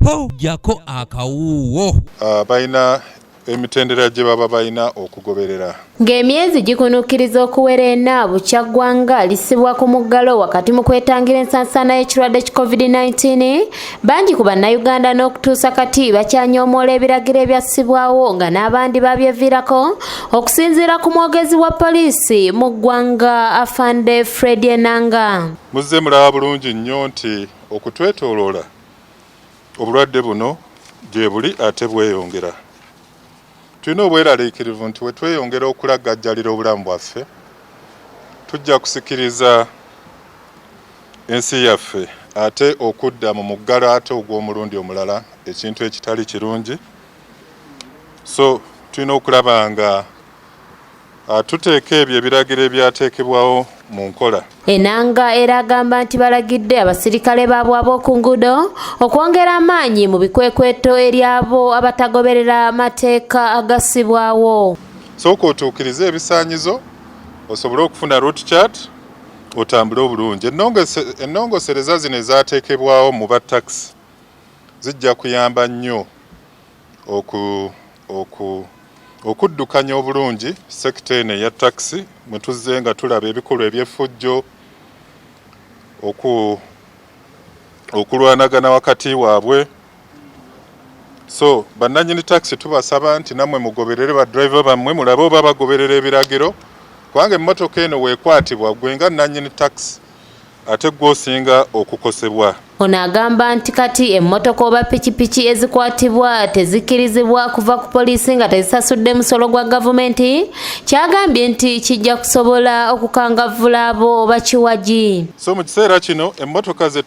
Ho, jjako akawuuwo. Balina emitendera gye baba balina okugoberera. Ng'emyezi gikunukkiriza okuwera ena bukya ggwanga lissibwa ku muggalo wakati mu kwetangira ensansaana y'ekirwadde ki COVID-19, bangi ku Bannayuganda n'okutuusa kati bakyanyoomoola ebiragiro ebyassibwawo nga n'abandi babyeviirako, okusinziira ku mwogezi wa poliisi mu ggwanga, Afande Fred Enanga. Muzze mulaba bulungi nnyo nti okutwetooloola obulwadde buno gye buli ate bweyongera. Tulina obweraliikirivu nti we tweyongera okulagajjalira obulamu bwaffe, tujja kusikiriza ensi yaffe ate okudda mu muggalo ate ogw'omulundi omulala, ekintu ekitali kirungi. So tulina okulaba nga tuteeka ebyo ebiragiro ebyateekebwawo mu nkola. Enanga era agamba nti balagidde abasirikale baabwe ab'oku nguudo okwongera amaanyi mu bikwekweto eri abo abatagoberera mateeka agassibwawo. Sooka otuukirize ebisaanyizo osobole okufuna route chart otambule obulungi. Ennongosereza zino ezaateekebwawo mu ba taxi zijja kuyamba nnyo okuddukanya obulungi sector eno eya taxi, mwe tuzze nga tulaba ebikolwa eby'effujjo, okulwanagana wakati waabwe. So bannannyini taxi tubasaba nti nammwe mugoberere ba driver bammwe, mulabe oba bagoberera ebiragiro, kubanga emmotoka eno weekwatibwa, gwe nga nnannyini taxi ate gwe osinga okukosebwa. Ono agamba nti kati emmotoka oba pikipiki ezikwatibwa tezikkirizibwa kuva ku poliisi nga tezisasudde musolo gwa gavumenti, kyagambye nti kijja kusobola okukangavvula abo bakiwagi. So mu kiseera kino emmotoka ze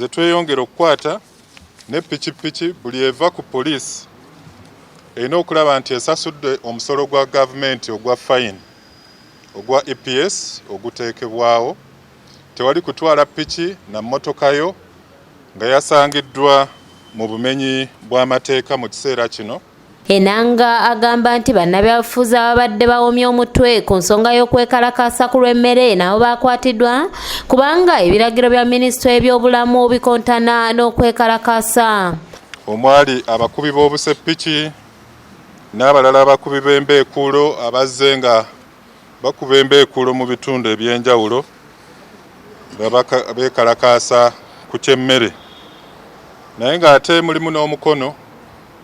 tweyongera okukwata ne pikipiki, buli eva ku poliisi erina okulaba nti esasudde omusolo gwa gavumenti ogwa fine ogwa EPS oguteekebwawo. Tewali kutwala piki na mmotoka yo nga yasangiddwa mu bumenyi bw'amateeka mu kiseera kino. Enanga agamba nti bannabyabufuzi ababadde bawomye omutwe ku nsonga y'okwekalakaasa ku lw'emmere nabo bakwatiddwa, kubanga ebiragiro bya minisitule y'ebyobulamu bikontana n'okwekalakaasa. Omwali abakubi b'obusepiki n'abalala abakubi b'embeekuulo abazze nga bakuba embeekuulo mu bitundu ebyenjawulo nga beekalakaasa ku ky'emmere, naye ng'ate mulimu n'omukono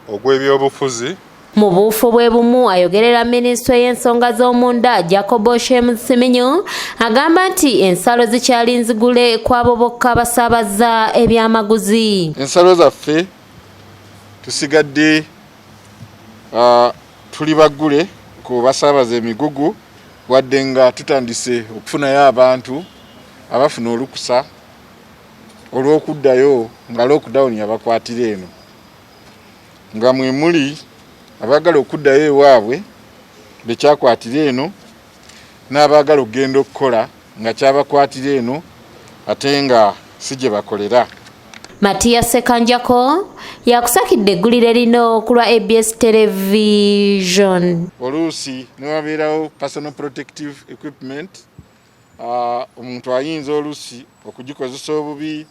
ogw'ebyobufuzi. Mu buufu bwe bumu, ayogerera minisitule y'ensonga z'omunda, Jacob Ochieng Simiyu, agamba nti ensalo zikyali nzigule ku abo bokka abasaabaza ebyamaguzi. Ensalo zaffe tusigadde tuli baggule ku basaabaza emigugu, wadde nga tutandise okufunayo abantu abafuna olukusa olw'okuddayo nga lockdown yabakwatira eno, nga mwe muli abaagala okuddayo ewaabwe bekyakwatira eno, n'abaagala okugenda okukola nga kyabakwatira eno ate nga si gye bakolera. Matiya Sekanjako yakusakidde eggulire lino ku lwa ABS Television. Oluusi ne wabeerawo personal protective equipment, omuntu ayinza oluusi okugikozesa obubi.